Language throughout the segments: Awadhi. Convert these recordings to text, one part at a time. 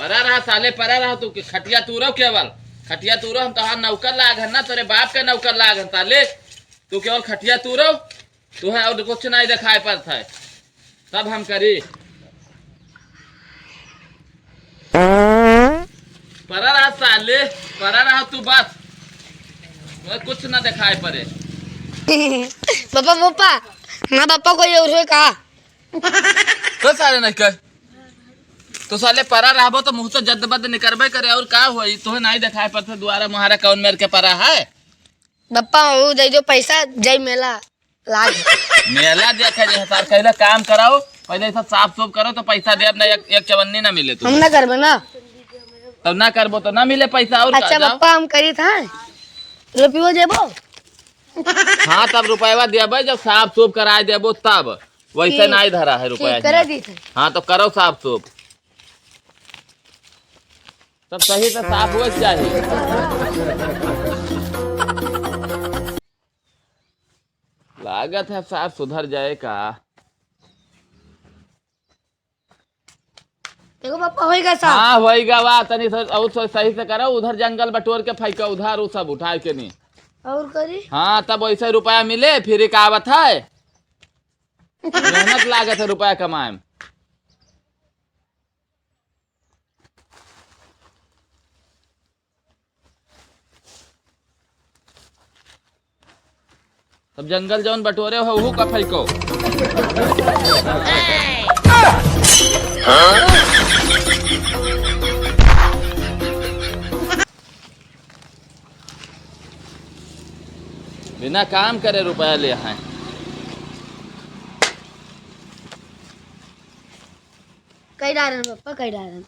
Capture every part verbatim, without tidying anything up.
परा रहा साले, परा रहा तू, के खटिया तूरो केवल, खटिया तूरो, हम तोहार नौकर लाग हन ना, तोरे बाप के नौकर लाग हन साले, तू केवल खटिया तूरो, तू है और कुछ नहीं दिखाई पड़त है, सब हम करी। परा रहा साले, परा रहा तू बस, तोहे कुछ ना दिखाई पड़े। पापा, पापा, ना पापा कोई और है का? तो साले नहीं कर। तो साले परा रहबो तो मुँह से जद्द बद्द निकरबे करे, और का होई? तोहे नाई देखाए पड़त दुआरा मुहारा कौन मेर के परा है? बप्पा, ऊ दे दो पैसा, जाई मेला लाग। मेला देखे जे सार, पहले काम कराओ, पहले सब साफ सूफ करो तो पैसा देब ना, एक, एक चवन्नी ना मिले हम तुमहे। ना करबे ना। तब ना करबो तो ना मिले पैसा, और का, अच्छा जाओ। बप्पा, हम करी था, रुपयो देबो? हाँ, तब रुपयवा देबे, जब साफ सूफ कराए देबो तब। वैसे ठीक। नाई धरा है रुपया ठीक, करे हियाँ। दी थे। हाँ, तो करो साफ सूफ। सब सही से साफ हुए के चाही। लागत है सार सुधर जाए का। देखो पापा, होई गा साफ। हाँ, होई गा, वाह, तनी स-, और स-, सही से करो, उधर जंगल बटोर के फेंको, उधर उ सब उठाए के नहीं। और करी? हाँ, तब वैसे रुपया मिले, फिर एक आवत है। मेहनत लागत है रुपया कमाए में। तब जंगल जौन बटोरे हो, ओहू का फेंको। बिना काम करे रुपया ले आए। कई डारन पप्पा, कई डारन।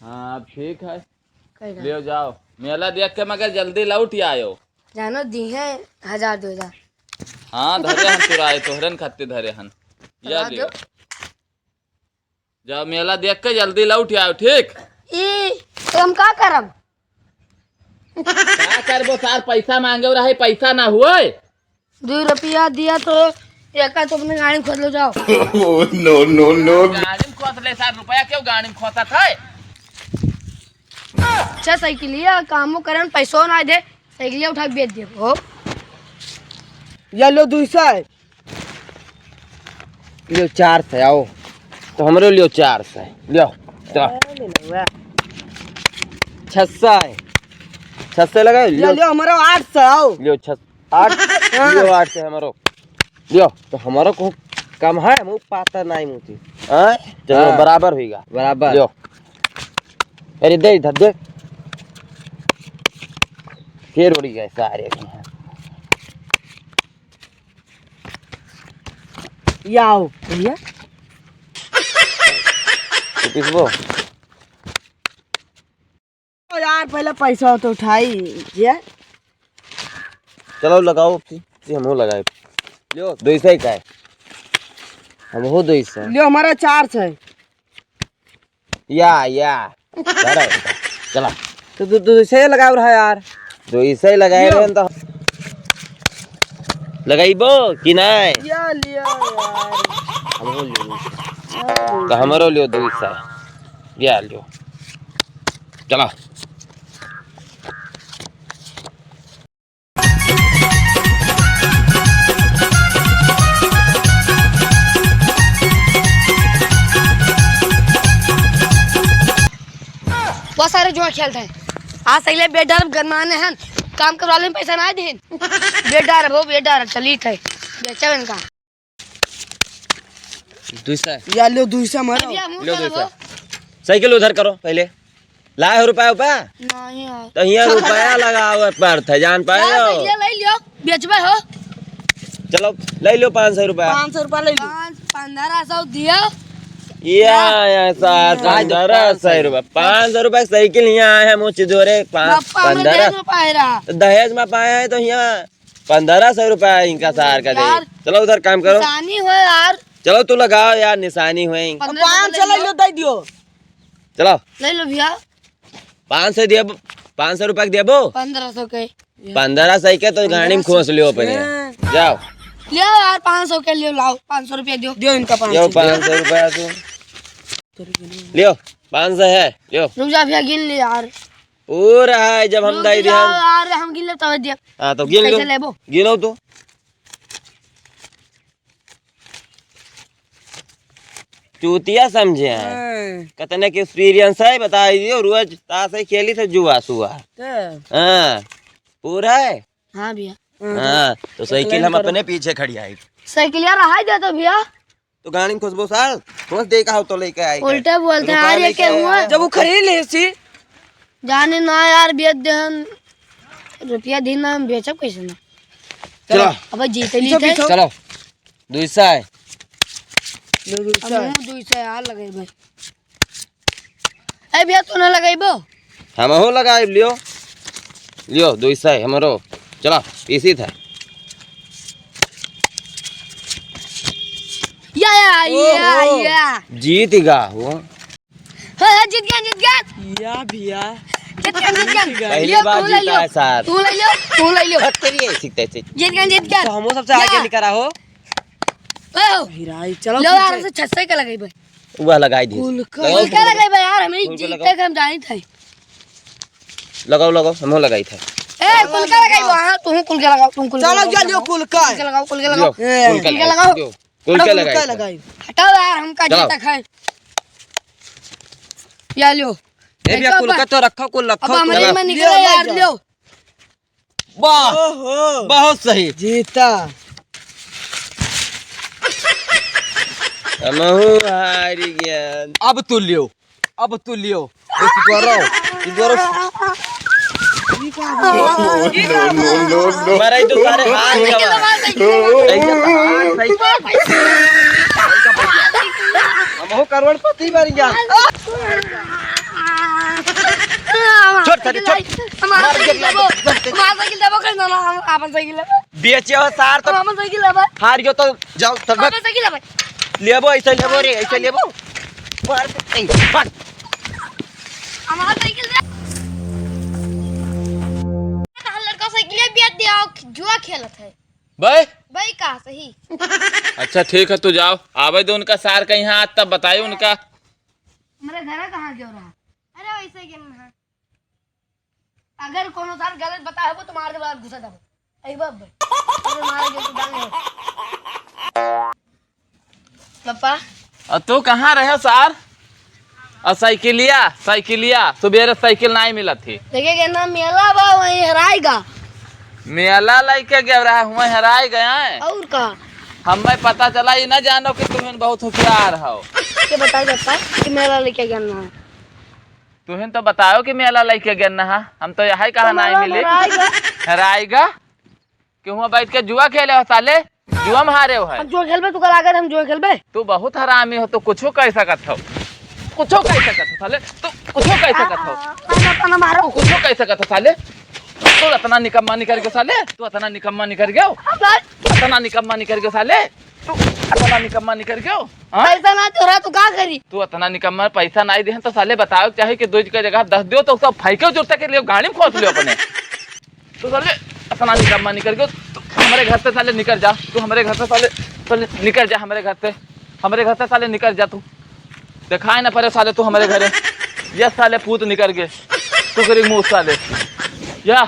हाँ, अब ठीक है। कई डारन। लियो जाओ, मेला देख के मगर जल्दी लौट आयो। जानो दी है हजार दो हजार। हाँ, धरे हम चुराए, तोहरन खातिर धरे हन। या चला लियो। दो। जाओ, मेला देख के जल्दी लौट आओ, ठीक? ई, तो हम का करब? का करबो सार, पैसा मांगे रहे, पैसा ना हुए। दो रुपया दिया तो एका तो अपने गाड़ी में खोद लो जाओ। Oh, no, no, no। गाड़ी में खोद ले सार, रुपया क्यों गाड़ी में खोदत है? अच्छा, साइकिलिया कामो करन, पैसो ना दे, साइकिलिया उठा के बेच दे। हो। या लो, दुई सौ। लियो चार सौ, आओ। तो हमरो लियो चार सौ। लियो, तो। अरे ले लो, वाह। छह सौ है। छह सौ लगाओ, लियो, लियो। लियो, हमरो आठ सौ, आओ। लियो, छह, आठ, हाँ। लियो, आठ सौ हमरो। लियो, तो हमरो को कम है, मुँह पाता नहीं मुँह थी। हाँ? चलो, हाँ। बराबर होइगा। बराबर। लियो। अरे, दे इधर, दे। फिर उड़ी गए सारे। ये आओ भैया। तू पिसबो? ओ यार, पहले पैसा तो उठाई जे। चलो लगाओ, फिर, फिर हमहू लगाए। लियो, दो सौ का है। हमहू दो सौ। लियो, हमारा चार सौ है। या, या। धरा, चला। तो तू, तू इसे लगाव रहा यार। तो इसे लगाए लियो। रहे तो लगाइबो कि नहीं? या लियो यार। हमरो लियो। तो हमरो लियो दो हिस्सा। या लियो। चला। बहुत सारे जुआ खेलत हैं। आज सही ले बेट डारब, गरमाने हन, काम करवा ले, पैसा ना देन। बेट डारब हो, बेट डारब, चली थे, बेचब इनका। दुई सौ। या लो, दुई सौ मारो। अभी हम लो, खेलब दुई सौ। हो। साइकिल उधर करो पहले। लाए हो रुपया, रुपया? नहीं है। तो हियाँ रुपया लगावे पड़त है, जान पाए हो? ले लियो, बेचबे हो। चलो, ले लियो पाँच सौ रुपया। पाँच सौ रुपया ले लियो। पाँच, पन्द्रह सौ दियो। या, या, सात, आज पन्द्रह सौ रुपया। पाँच सौ रुपया की साइकिल हियाँ आए हैं, मुँह चिदोरे, पाँच, पापा, हमें पन्द्रह। दहेज में पाए रहा। तो दहेज में पाए हैं तो हियाँ पन्द्रह सौ रुपया इनका सार का दे। यार, चलो उधर काम करो। निशानी हो यार। चलो तू लगाओ यार, निशानी हो। पन्द्रह सौ पाँच सौ ले ले लो। लो, दे दियो। चलो। ले लो भैया। पाँच सौ देबो, पाँच सौ रुपया के देबो? पन्द्रह सौ के। पन्द्रह सौ के तो गाड़ी में खोस लियो अपने। हाँ। जाओ। लियो यार, पाँच सौ के लियो, लाओ, पाँच सौ रुपया दियो। दियो इनका पाँच सौ। लियो पाँच सौ रुपया तू। लियो। पाँच सौ है, यो। रुक जा भैया, गिन ले यार। पूरा है, जब हम रुक दे जा दिया। यार, हम गिन ले तब दिया। हाँ, तो गिन लो। कैसे लेबो? गिनो तो। चूतिया समझे हैं। हाँ। कतने के experience है, बताई दियो, रोज ताश है खेली थे जुआ सुआ। तो? हाँ, पूरा है। हाँ भैया। हाँ, तो साइकिल हम अपने पीछे खड़ी आई। साइकिल यार, रहाई दे तो भैया। तो गाड़ी में खोसबो साल, खोस दे का हो तो लेके आई। उल्टे बोलते हैं, रुपया यार, ये लेके क्या आया। हुआ? जब वो खरीद ले सी। जाने ना यार, बेच दे हम। रुपया दिन ना हम बेचब कैसे ना? चलो। अब जीते ली थे। चलो। दुई सौ। लो, दुई सौ। अब हम दुई सौ यार लगे भाई। ए भैया, तू ना लगइबो? हमहू लगाइब, लियो। लियो, दुई सौ हमरो। चला, इसी था। या, या, या, ओहो। या। जीत गा हो। हाँ, हाँ, जीत गया, जीत गया। या भैया। जीत गया, जीत गया। जीत गया। पहली बार जीता है सार। तू ले लियो, तू ले लियो। हट करिए, सीखते, सीखते। जीत गया, जीत गया। तो हमहू सबसे आगे निकला हो। ओहो। हीरा, चलो लो यार, से छस्से के लगइबे। वह लगाई दी। कुल का लगाओ, कुल का लगाई बे यार, हमें कुल का जीते लगाओ। के हम जानी थे। लगाओ, लगाओ, हमहू लगाई थे। ए, कुल का लगाई बे, हाँ, तू कुल का लगाओ, तू कुल का चलो, लगाओ, जा लियो, कुल का। कुल का लगाओ, कुल का लियो, लगाओ। ए। कुल का कुल का लगाई, लगाओ। लियो, कुल का हटाओ, लगाई कुल का थे। लगाई। हटाओ यार, हमका चलो। जीता खाए। या लियो। ए भैया, देखो कुल का बा-, तो रखो, कुल रखो, अब कुल हमारे रखो। में निकले लियो, यार, ले जाओ। लियो। वाह, ओहो। बहुत सही। जीता। हमहू हार गया। अब तू लियो, अब तू लियो। ए, चितवारो, चितवारो। No, no, no, no। मारा, ई तो सारे हार गया। ऐसे तो हार सही। हमहू करोड़पति बन गया। छोड़, सारे, छोड़। हमारा मार के साइकिल देबो, मार के। हमारा साइकिल देबो, कहीं ना, हम आपन साइकिल लेबे। बेचे हो सार तो हम आपन साइकिल लेबे। हार गयो तो जाओ, तब आपन साइकिल लेबे। लेबो, ऐसे लेबो रे, ऐसे लेबो। मार के, ए, भाग। हमारा साइकिल दे। तो हम लड़का साइकिल बेच दिया, जुआ खेलत है। बे? बे का सही। अच्छा ठीक है, तू जाओ, आवे दो उनका सार का यहाँ, तब बताई उनका। हमारे घर कहाँ गयो रहा? अरे वैसे गेल ना। अगर कोनो सार गलत बताए हो तो मार दे, बाहर घुसा जाबो। ऐ बाप भाई। अरे मार दे तो डाल दे। पापा। अ तू कहाँ रहे सार? अ साइकिलिया, साइकिलिया, सुबेरे साइकिल नाहीं मिलत थी। देखे के ना मेला बा, वहीं हेराइगा। मेला लइके गया रहा, हुआँ हेराइ गया है। और का? हमें पता चला, ये ना जानो कि तुम बहुत होशियार हो। के बताई पापा कि मेला लइके गया ना है। तुहिन तो बताओ कि मेला लइके गेन नहा, हम तो यही कहा तो नाहीं मेला मिली। हेराइगा। हेराइगा? कि हुआँ बैठ के जुआ खेले हो साले, जुआ में हारे हो है। हम जुआ खेलबे, तू कल आकर हम जुआ खेलबे। तू बहुत हरामी हो, तू कुछो कह सकत हो, कुछो कह सकत हो साले, तू कुछो कह सकत हो। आ, आ, आ, आ, मारो। तू कुछो कह सकत हो साले, तू अतना निकम्मा निकर गयो साले, तू अतना निकम्मा निकर गयो, अब भाई। अतना निकम्मा निकर गयो साले। तू अतना निकम्मा निकर गयो, हाँ? पैसा ना तोरा, तू का करी? तू अतना निकम्मा, पैसा नाहीं देहन तो साले बताओ चाहे कि दो के जगह दस दियो तो सब फेंके जुरता के लिए गाड़ी में खोस लियो अपने। तू साले अतना निकम्मा निकर गयो, तू हमरे घर से साले निकर जा, तू हमरे घर से साले, साले निकर जा हमरे घर से, हमरे घर से साले निकर जा तू। देखाए ना पड़े साले तू हमरे घरे। ये साले पूत निकर गए, कुकरी मुँह साले। या